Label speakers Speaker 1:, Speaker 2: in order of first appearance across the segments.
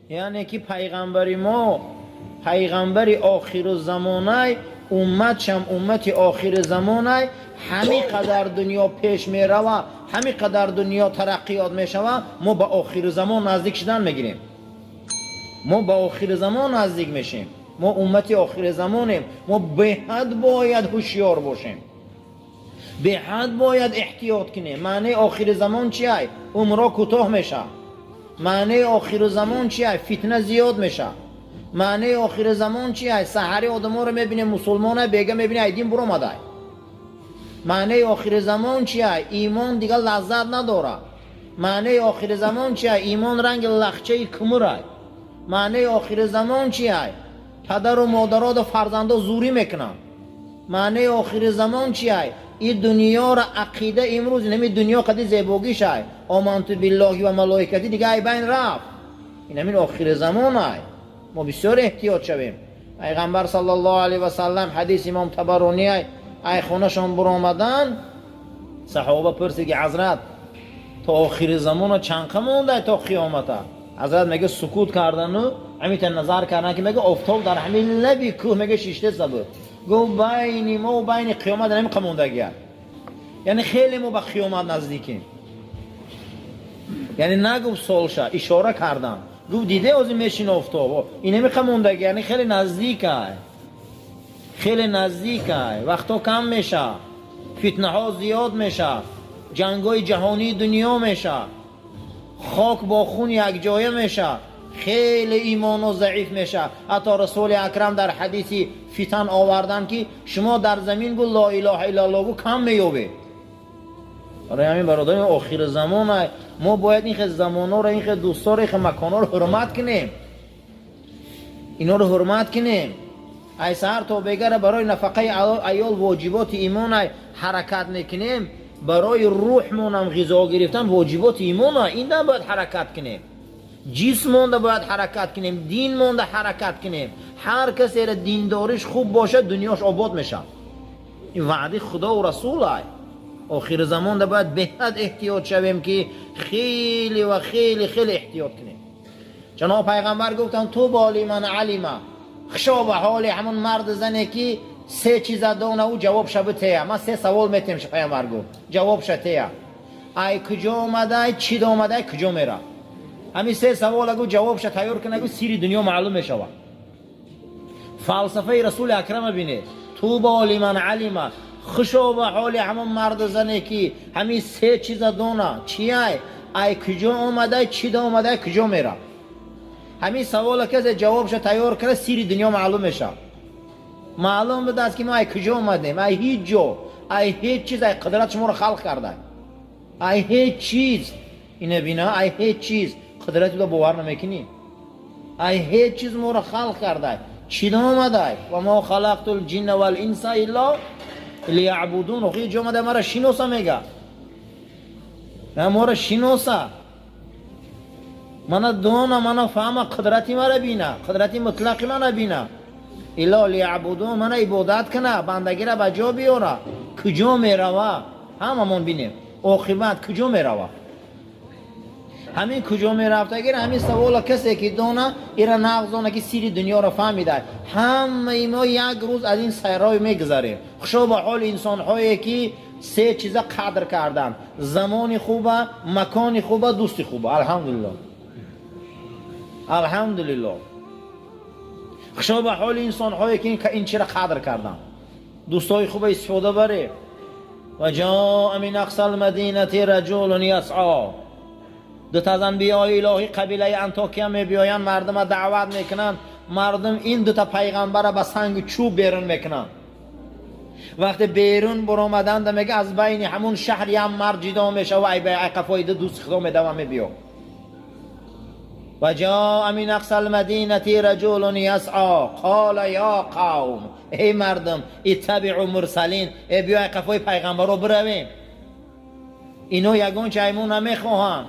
Speaker 1: Яъне ки пайғамбари мо пайғамбари охирузамонай, умматшам уммати охири замонай. Ҳамин қадар дунё пеш мерава, ҳамин қадар дунё тараққиёт мешава, мо ба охири замон наздик шудан мегирем, мо ба охири замон наздик мешем, мо уммати охири замонем. Мо беҳад бояд ҳушёр бошем, беҳад бояд эҳтиёт кунем. Маънаи охири замон чи ай? Умро кӯтоҳ меша. Маънаи охири замон чи ай? Фитна зиёд меша. Маънаи охири замон чи ай? Саҳари одаморо мебинем мусулмона, бега мебинем ай дин буромадай. Маънаи охири замон чи ай? Имон дигар лаззат надорад. Маънаи охири замон чи ай? Имон ранги лахчаи кумурай. Маънаи охири замон чи ай? Падару модароду фарзандо зӯрӣ мекунанд. Маънаи охири замон чи ай? И дунёро ақида имрӯз инами дунё қади зебогиш ай, آمنت بالله وملائكته дига ай байн рафт. Инамин охири замон ай. Мо бисёр эҳтиёт шавем. Пайғамбар саллаллоҳу алайҳи васаллам, ҳадис имом Табаронӣ ай, ай хонашон буромадан, саҳоба пурсид ки ҳазрат, то охири замона чанқа мондай то қиёмата? Ҳазрат мега сукут кардану ҳамита назар кардан ки мега офтоб дар ҳамин лаби кӯҳ мега шиштеса буд. Гуфт: байни мо байни қиёмат ҳамин қамондагия. Яъне хеле мо ба қиёмат наздикем. Яъне нагуфт солша, ишора кардан, гуфт: диде ози мешин офтоб инами қамондаги, яъне хеле наздикай, хеле наздикай. Вақтҳо кам меша, фитнаҳо зиёд меша, ҷангҳои ҷаҳонии дунё меша, хок бо хун якҷоя меша, хеле имоно заиф меша. Ҳатто Расули Акрам дар ҳадиси фитан овардан ки шумо дар замин гу لا إله إلا الله гу кам меёбед. Барои ҳамин, бародари, охири замон мо бояд ин хел замонҳоро, ин хел дӯстҳоро, ин хел маконҳоро ҳурмат кунем, инҳоро ҳурмат кунем. Ай саҳар то бегара барои нафақаи аёл воҷиботи имонай ҳаракат мекунем, барои рӯҳмонам ғизо гирифтан воҷиботи имона, инда бояд ҳаракат кунем, ҷисм монда бояд ҳаракат кунем, дин монда ҳаракат кунем. Ҳар касеро диндориш хуб бошад, дунёш обод мешавад. Ин ваъди Худову Расул ай. Охири замонда бояд беҳад эҳтиёт шавем ки хеле ва хеле хеле эҳтиёт кунем. Ҷаноб пайғамбар гуфтанд: طوبى لمن علم, хушо ба ҳоли ҳамон марду зане ки се чиза дона, ӯ ҷавобша битея. Ман се савол метем, пайғамбар гуфт, ҷавобша тея: ай куҷо омадай, чӣ омадай, куҷо мера? Ҳамин се савола гу ҷавобша тайёр куна, гу сири дунё маълум мешавад. Фалсафаи Расули Акрама бинед. طوبى لمن علم, хушо ба ҳоли ҳамон марду зане ки ҳамин се чиза дона. Чиай? Ай куҷо омадай, чӣ омадай, куҷо мера? Ҳамин савола касе ҷавобша тайёр кара, сири дунё маълум мешавад. Маълум будааст ки мо ай куҷо омадем: ай ҳеҷ ҷо, ай ҳеҷ чиз, ай қудрат шуморо халқ карда, ай ҳеҷ чиз. Ина бина, ай ҳеҷ чиз қудрати уда бовар намекунӣ. Ай ҳеҷ чиз моро халқ кардай. Чӣ омадай? وما خلقت الجن والإنس إلا ليعبدون. Ҳеҷ омада мара шиноса, мега моро шиноса, мана дона, мана фаҳма, қудрати мара бина, қудрати мутлақи мана бина. إلا ليعبدون, мана ибодат куна, бандагира ба ҷо биёра. Куҷо мерава? Ҳамамон бинем, оқибат куҷо мерава? Ҳамин куҷо мерафтагир, ҳамин савола касе ки дона, ира нағз дона ки сири дунёро фаҳмида. Ҳамаи мо як рӯз аз ин сайрой мегузарем. Хушо ба ҳоли инсонҳое ки се чиза қадр карданд: замони хуба, макони хуба, дӯсти хуба. Алҳамдулилло, алҳамдулилло. Хушо ба ҳоли инсонҳое ки ин чира қадр карданд. Дӯстҳои хуба истифода баред. وجاء من أقصى المدينة رجل يسعى. Дута аз анбиёи илоҳӣ қабилаи Антокия мебиёянд, мардума даъват мекунанд. Мардум ин дута пайғамбара ба сангу чӯб берун мекунанд. Вақте берун буромаданда, мега, аз байни ҳамун шаҳр як мард ҷидо мешава, ай қафои ду дӯсти худо медава мебиё. وجاء من أقصى المدينة رجل يسعى قال يا قوم, эй мардум, اتبعوا المرسلين, э биё ай қафои пайғамбаро биравем. Ино ягон чай мо намехоҳанд,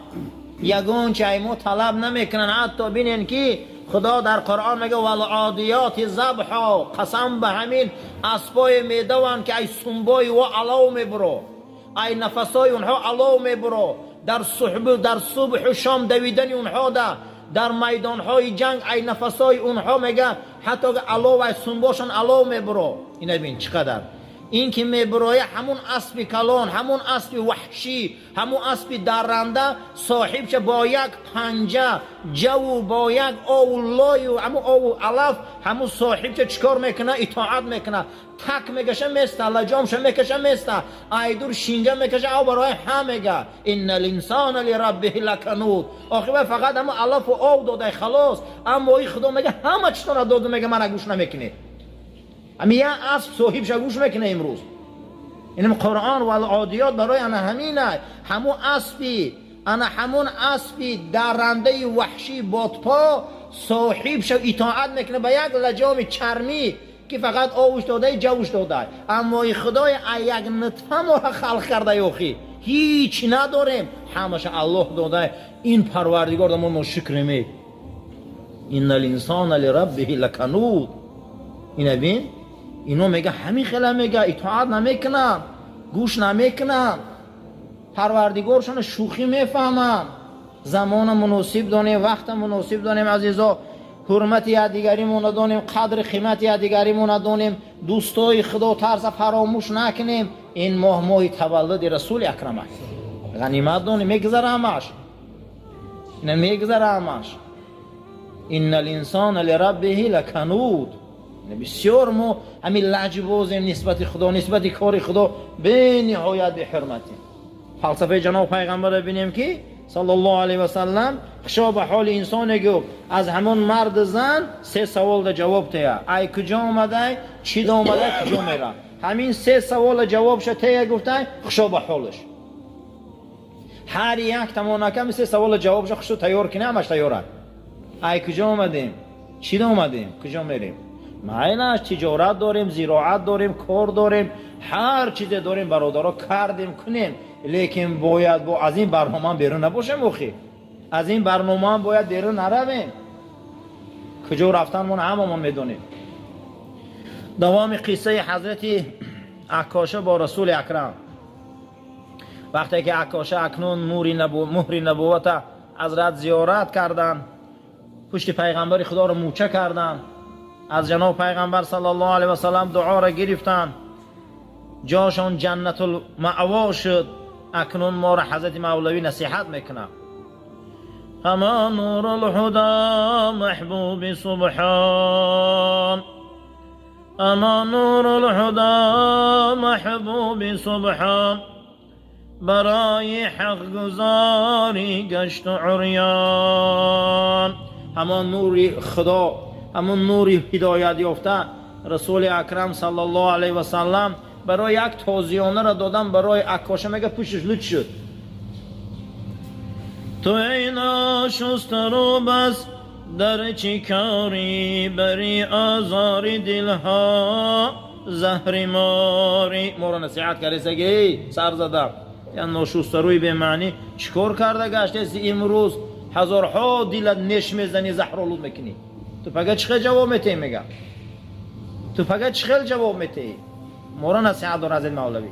Speaker 1: ягон чай мо талаб намекунанд. Ҳатто бинен ки Худо дар Қуръон мега: والعاديات ضبحا, қасам ба ҳамин аспое медаванд ки ай сумбои во алов мебуро, ай нафасои онҳо алов мебуро. Дар субҳу шом давидани онҳо да Дар майдонҳои ҷанг ай нафасҳои онҳо мега ҳатто алов ай сунбошон алов мебуро. Ина бин чӣ қадар ин ки мебуроя, ҳамун аспи калон, ҳамун аспи ваҳшӣ, ҳамун аспи дарранда соҳибша бо як панҷа ҷаву бо як ову лою ҳамун ову алаф ҳамун соҳибша чӣ кор мекуна? Итоат мекуна. Так мекаша, места, лаҷомша мекаша, места, айдур шинҷа мекаша, ав барои ҳа мега. Инна линсона лираббиҳи лакануд. Охи вай фақат ҳамун алафу ов додай, халос. Аммо и Худо мега ҳама чизтона доду, мега мана гӯш намекунед. Ами як асп соҳибша гӯш мекуна имрӯз. Инам Қуръон вал одиёт барои ана ҳамина. Ҳамун аспи, ана ҳамун аспи даррандаи ваҳшӣ бодпо соҳибша итоат мекуна ба як лаҷоми чармӣ ки фақат овуш додай, ҷавуш додай. Аммо и Худои ай як нутфа моро халқ кардай, охи ҳеч надорем, ҳамаша Аллоҳ додай. Ин Парвардигор мо ношукремед. Инна линсона лираббиҳи лакануд. Ина бин, ино мега ҳамин хела мега итоат намекунанд, гӯш намекунанд, Парвардигоршона шӯхӣ мефаҳманд. Замона муносиб донем, вақта муносиб донем, азизо. Ҳурмати якдигаримона донем, қадри қимати якдигаримона донем, дӯстои Худо тарса фаромӯш накунем. Ин моҳ моҳи таваллуди Расули Акрам аст, ғанимат донем. Мегузара ҳамаш, ина мегузара ҳамаш. Инна линсона лираббиҳи лакануд. Бисёр мо ҳамин лаҷбозем нисбати Худо, нисбати кори Худо бениҳоят беҳурматем. Фалсафаи ҷаноб пайғамбарро бинем ки саллаллоҳу алайҳи васаллам хушо ба ҳоли инсоне гуфт, аз ҳамон марду зан се саволда ҷавоб тея: ай куҷо омадай, чӣ омадай, куҷо мера. Ҳамин се савола ҷавобша тея гуфтай, хушо ба ҳолаш. Ҳар як тамонаками се савола ҷавобша хушо тайёр кина, ҳамаш тайёрад. Ай куҷо омадем, чӣ омадем, куҷо мерем? Майлаш, тиҷорат дорем, зироат дорем, кор дорем, ҳар чизе дорем, бародаро, кардем, кунем, лекин бояд бо аз ин барномаам берун набошем. Охи аз ин барномаам бояд берун наравем. Куҷо рафтанмон ҳамамон медонем. Давоми қиссаи ҳазрати Акоша бо Расули Акрам. Вақте ки Акоша акнун муҳри набуввата ҳазрат зиёрат карданд, пушти пайғамбари Худоро мӯча карданд, аз ҷаноб пайғамбар саллаллоҳу алайҳи васаллам дуоро гирифтанд, ҷошон ҷаннатул маъво шуд. Акнун моро ҳазрати Мавлавӣ насиҳат мекунад. Ҳама нурулҳуда маҳбуби субҳон, ама нурулҳуда маҳбуби субҳон, барои ҳақгузорӣ гашту урён. Ҳамон нури Худо, ҳамон нури ҳидоят ёфта Расули Акрам саллаллоҳу алайҳи васаллам барои як тозиёнаро додан барои Акоша, мега пушташ луч шуд. Ту эй ношустарӯ, бас дар чӣ корӣ, бари озори дилҳо заҳри морӣ. Моро насиҳат кардесаги: эй сар зада, я ношустарӯи бемаънӣ, чӣ кор карда гаштеси? Имрӯз ҳазорҳо дилат неш мезанӣ, заҳролуд мекунӣ. Ту пага чӣ хел ҷавоб метаҳӣ? Мега ту пага чӣ хел ҷавоб метаҳӣ? Моро насиҳат дор ҳазрат Мавлавӣ.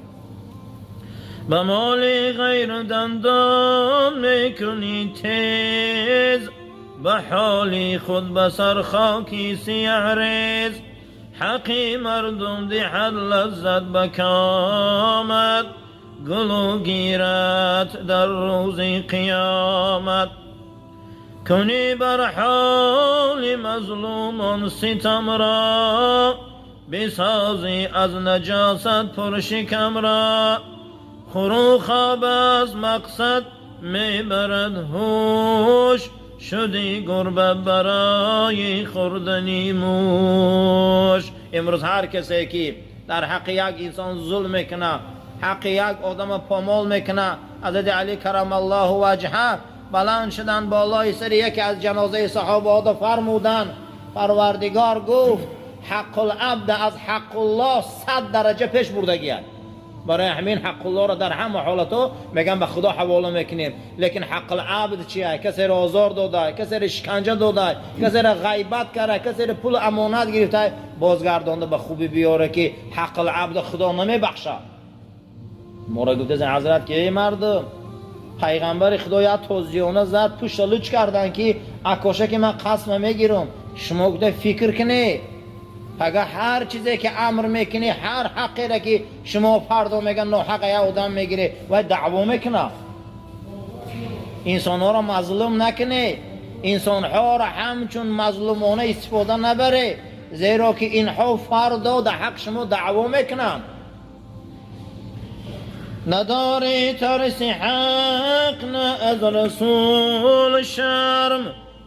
Speaker 1: Ба моли ғайр дандон мекунӣ тез, ба ҳоли худ ба сар хоки сияҳрез. Ҳаққи мардум диҳад лаззат ба комат, гулу гират дар рӯзи қиёмат. Кунӣ бар ҳоли мазлумон ситамро, бисозӣ аз наҷосат пуршикамро. Хӯру хоб аз мақсад мебарад ҳуш, шуди гурба барои хӯрдани муш. Имрӯз ҳар касе ки дар ҳаққи як инсон зулм мекунад, ҳаққи як одама помол мекунад, ҳазрати Али карамаллоҳу ваҷҳа баланд шуданд болои сари яке аз ҷанозаи саҳобаҳода, фармуданд: Парвардигор гуфт, ҳаққулабда аз ҳаққуллоҳ 100 дараҷа пеш бурдагият. Барои ҳамин ҳаққуллоҳро дар ҳама ҳолатҳо мегӯям ба Худо ҳавола мекунем, лекин ҳаққулабд чия? Касеро озор додай, касеро шиканҷа додай, касеро ғайбат карда, касеро пулу амонат гирифтай, бозгардонда ба хубӣ биёре, ки ҳаққулабда Худо намебахшад. Моро гуфтаст ҳазрат ки эй мардум. Пайғамбари Худо як тозиёна зад, пушта луч кардан ки акоша ки ман қасма мегирам, шумо гуфта фикр кунед, пага ҳар чизе ки амр мекунӣ, ҳар ҳаққере ки шумо фардо меган ноҳақа як одам мегирӣ, вай даъво мекунад. Инсонҳоро мазлум накунед, инсонҳоро ҳамчун мазлумона истифода набаред, зеро ки инҳо фардо дар ҳақ шумо даъво мекунанд. Надорӣ тарси ҳақ, на аз расул шарм,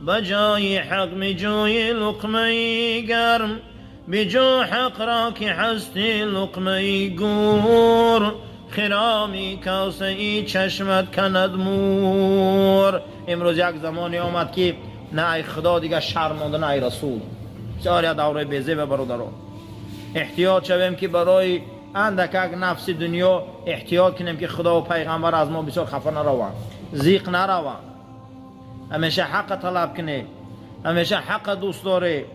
Speaker 1: ба ҷои ҳақ меҷӯи луқмаи гарм, биҷӯ ҳақро ки ҳасти луқмаи гур, хироми косаи чашмат канад мур. Имрӯз як замоне омад ки на ай Худо дигар шарм монда, на ай расул. Бисёр як давраи безеба, бародарон. Эҳтиёт шавем ки барои андакак нафси дунё эҳтиёт кунем ки Худову пайғамбар аз мо бисёр хафа нараванд, зиқ нараванд. Ҳамеша ҳаққа талаб кунед, ҳамеша ҳаққа дӯст доред,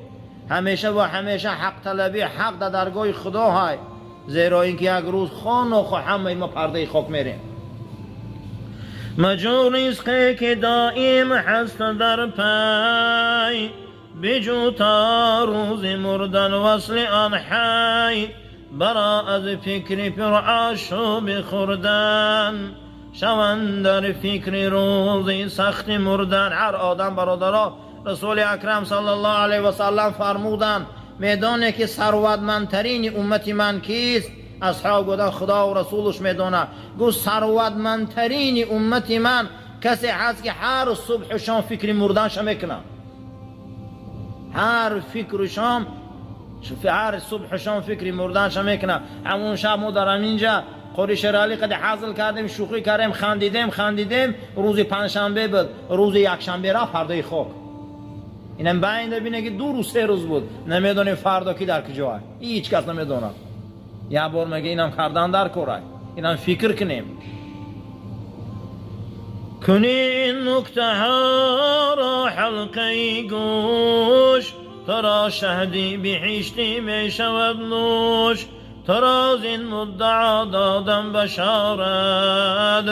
Speaker 1: ҳамеша ва ҳамеша ҳақталабӣ ҳақ дар даргоҳи Худо ҳай, зеро ин ки як рӯз хонохо ҳамаи мо пардаи хок мерем. Маҷӯ ризқе ки доим ҳаст дар пай, биҷӯ то рӯзи мурдан васли он ҳай, бара аз фикри пурошӯби хӯрдан, шаванд дар фикри рӯзи сахти мурдан. Ҳар одам, бародаро, Расули Акрам саллаллоҳу алайҳи васаллам фармуданд: медоне ки сарватмандтарини уммати ман кист? Асҳоб гуфтанд: Худову расулаш медонад. Гуфт: сарватмандтарини уммати ман касе ҳаст ки ҳар субҳу шом фикри мурданша мекунад. Ҳар фикру шом, ҳар субҳу шом фикри мурданша мекунад. Ҳамун шаб мо дар ҳаминҷа Қори Шералӣ қади ҳазл кардем, шӯхӣ кардем, хандидем, хандидем. Рӯзи панҷшанбе буд, рӯзи якшанбе рафт пардаи хок. Инам байнда бине ки 2 рӯз, 3 рӯз буд. Намедонем фардо ки дар куҷоа, ҳеҷ кас намедонад. Як бор мега инам кардан дар корай, инам фикр кунем. Куни ин нуктаҳоро ҳалқаи гӯш, туро шаҳди биҳиштӣ мешавад нӯш, туро зин муддао додам башорат,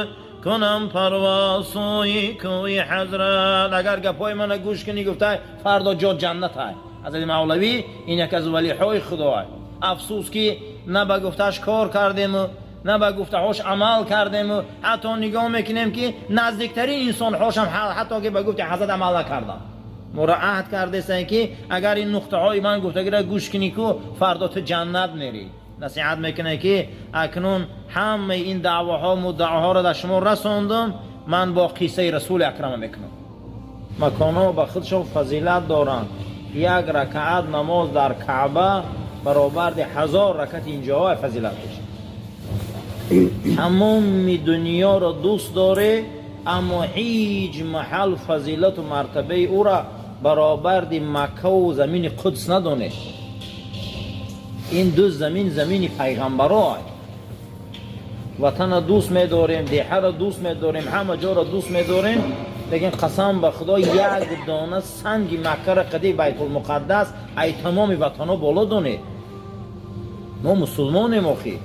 Speaker 1: кунам парвоз сӯи кӯи ҳазрат. Агар гапҳои мана гӯш кунӣ, гуфтай, фардо ҷо ҷаннат ай. Ҳазрати Мавлавӣ ин як аз валиҳои Худоай. Афсӯс ки на ба гуфтааш кор кардему, на ба гуфтаҳош амал кардему, ҳатто нигоҳ мекунем ки наздиктарин инсонҳошам ҳатто ки ба гуфти ҳазрат амал накарданд. Моро аҳд кардесен ки агар ин нуқтаҳои ман гуфтагиро гӯш кунӣ ку фардо ту ҷаннат мерӣ. Насиҳат мекунад ки акнун ҳамаи ин даъвоҳо муддаоҳоро дар шумо расондум, ман бо қиссаи Расули Акрама мекунам. Маконҳо ба худшон фазилат доранд. Як ракаат намоз дар Каъба баробарди 1000 ракати инҷоҳо фазилат дошт. Тамоми дунёро дӯст доре, аммо ҳеҷ маҳал фазилату мартабаи ӯра баробарди Маккаву замини Қудс надонед. Ин ду замин замини пайғамбаро. Ватана дӯст медорем, деҳаро дӯст медорем, ҳама ҷоро дӯст медорем, лекин қасам ба Худо, як дона санги Маккара қади Байтулмуқаддас ай тамоми ватанҳо боло донед. Мо мусулмонем охи.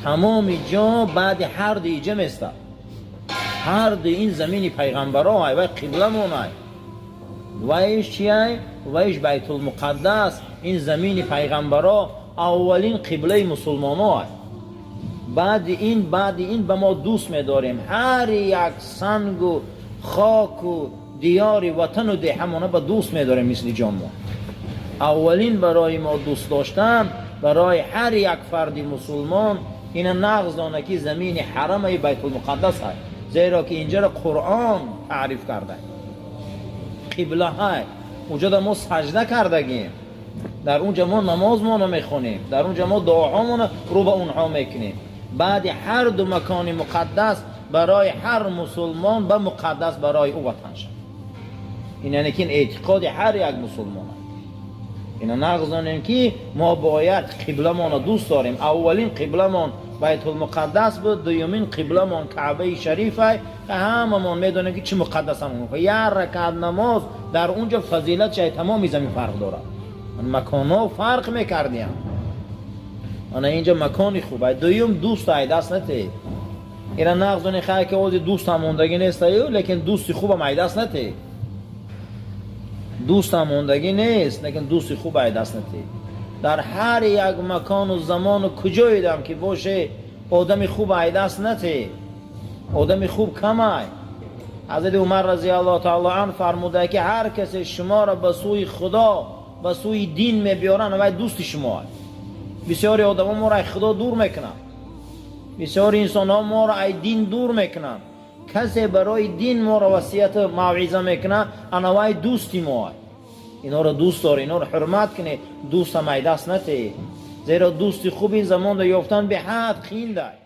Speaker 1: Тамоми ҷо баъди ҳар ду иҷа местад. Ҳар ду ин замини пайғамбаро ай, вай қибламон ай. Вайш чиай? Вайш Байтулмуқаддас, ин замини пайғамбаро, аввалин қиблаи мусулмоно ай. Баъди ин ба мо дӯст медорем. Ҳар як сангу хоку диёри ватану деҳамона ба дӯст медорем мисли ҷонмо. Аввалин барои мо дӯст доштан, барои ҳар як фарди мусулмон ина нағз дона ки замини ҳарамаи Байтулмуқаддас ҳай, зеро ки инҷаро Қуръон таъриф карда, қибла ҳай. Уҷода мо саҷда кардагем, дар унҷа мо намозмоно мехонем, дар унҷа мо дуоҳомона рӯ ба онҳо мекунем. Баъди ҳар ду макони муқаддас барои ҳар мусулмон ба муқаддас барои ӯ ватан шад. Ин яъне ки ин эътиқоди ҳар як мусулмон. Ина нағз донем ки мо бояд қибламонро дӯст дорем. Аввалин қибламон Байтулмуқаддас буд, дуюмин қибламон Каъбаи Шарифай. Ҳамамон медонем ки чӣ муқаддасам. Як ракат намоз дар унҷо фазилат шай тамоми замин фарқ дорад. Маконҳо фарқ мекардиям. Ана инҷо макони хуб ай. Дуюм, дӯст ай даст натед. Ира нағзони хай ки ози дӯстам мондагӣ нестаю, лекин дӯсти хубам айдаст натӣ. Дӯстам мондагӣ нест, лекин дӯсти хуб айдаст натӣ. Дар ҳар як макону замону куҷоедам ки боше, одами хуб айдаст натӣ. Одами хуб камай. Ҳазрати Умар разияллоҳу таоло ан фармуда, ки ҳар касе шуморо ба сӯи Худо, ба сӯи дин мебиёранд, вай дӯсти шумо. Бисёри одамо моро ай Худо дур мекунанд, бисёри инсонҳо моро ай дин дур мекунанд. Касе барои дин моро васияту мавъиза мекунад, анавай дӯсти мо. Инҳоро дӯст дор, инҳоро ҳурмат кунед, дӯстам ай даст натеҳед, зеро дӯсти хуб ин замонда ёфтан беҳад қииндай.